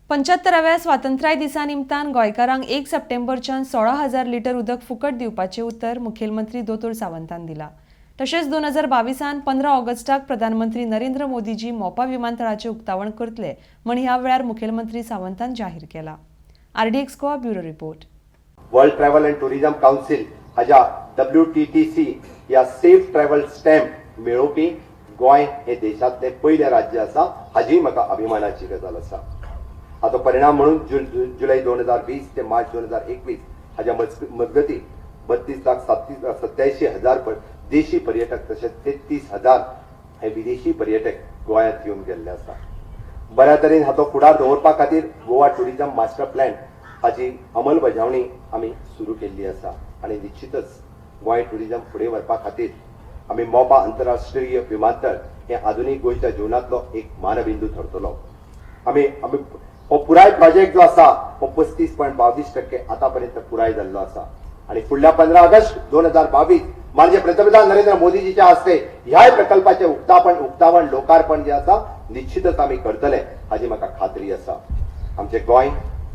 75व्या स्वातंत्र्य दिसा निमतान गोंयकारांक 1 सप्टेंबरच्यान 16,000 लिटर उदक फुकट दिवपाचें उतर मुखेलमंत्री दोतोर सावंतान दिला. तशेंच 2022 15 ऑगस्टाक प्रधानमंत्री नरेंद्र मोदीजी मोपा विमानतळाचें उक्तावण करतले म्हण ह्या वेळार मुखेलमंत्री सावंतान जाहीर केला. RDX Goa, bureau report. World Travel and Tourism Council हाज्या डब्ल्यू टी टी सी ह्या सेफ ट्रॅव्हल स्टॅम्प मेळोवपी गोंय हे देशांतलें पयलें राज्य आसा, हाजी म्हाका अभिमानाची गजाल आसा. हाचो परिणाम म्हणून जुलय 2020 ते मार्च 2021 हाज्या मजगती 32 लाख 87 हजार देशी पर्यटक तशेंच 33,000 हे विदेशी पर्यटक गोंयांत येवन गेल्ले आसा. बऱ्या तरेन हाचो फुडार दवरपा खातीर गोवा टुरिझम मास्टर प्लॅन हाची अंमलबजावणी आमी सुरू केल्ली आसा आनी निश्चितच गोंय टुरिझम फुडें व्हरपा खातीर आमी मोपा आंतरराष्ट्रीय विमानतळ हे आधुनीक गोंयच्या जिवनांतलो एक मानबिंदू थरतलो. आमी आमी हो पुराय प्रोजेक्ट जो आसा हो 35.22% आतां पर्यंत पुराय जाल्लो आसा आनी फुडल्या 15 ऑगस्ट 2022 माननीय पंतप्रधान नरेंद्र मोदीजीच्या हस्ते ह्याय प्रकल्पाचें उक्तावण, लोकार्पण जें आसा निश्चितच आमी करतले, हाजी म्हाका खात्री आसा. आमचें गोंय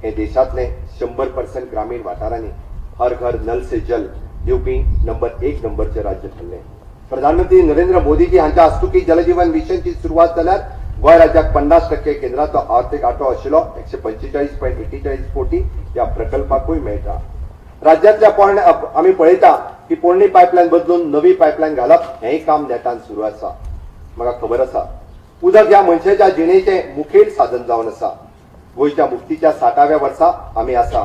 हें देशांतलें 100% ग्रामीण वाठारांनी हर घर नल से जल दिवपी नंबर एक नंबरचें राज्य ठरलें. प्रधानमंत्री नरेंद्र मोदीजी हांच्या हस्तुकी जलजीवन मिशनची सुरवात जाल्यार गोंय राज्याक 50% केंद्राचो आर्थीक आंटो आशिल्लो 145.41 कोटी ह्या प्रकल्पाकूय मेळटा. राज्यांतल्या पोरण्या, आमी पळयता की पोरणी पायपलायन बदलून नवी पायपलायन घालप हेंय काम नेटान सुरू आसा. म्हाका खबर आसा, उदक ह्या मनशाच्या जिणेचें मुखेल साधन जावन आसा. गोंयच्या मुक्तीच्या 60व्या वर्सा आमी आसा.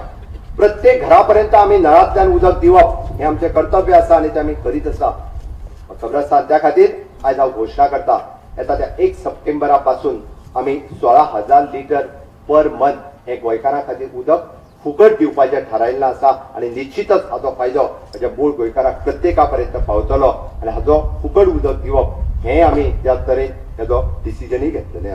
प्रत्येक घरापर्यंत आमी नळांतल्यान उदक दिवप हें आमचें कर्तव्य आसा आनी तें आमी करीत आसा. म्हाका खबर आसा, त्या खातीर आयज हांव घोशणा करता, येता त्या 1 सप्टेंबरा पासून आमी 16,000 लिटर पर मंथ हे गोंयकारां खातीर उदक फुकट दिवपाचें थारायल्लें आसा आनी निश्चितच हाचो फायदो म्हज्या मूळ गोंयकाराक प्रत्येका पर्यंत पावतलो आनी हाचो फुकट उदक दिवप हें आमी त्या तरेन हेजो डिसिजनूय घेतलेलें.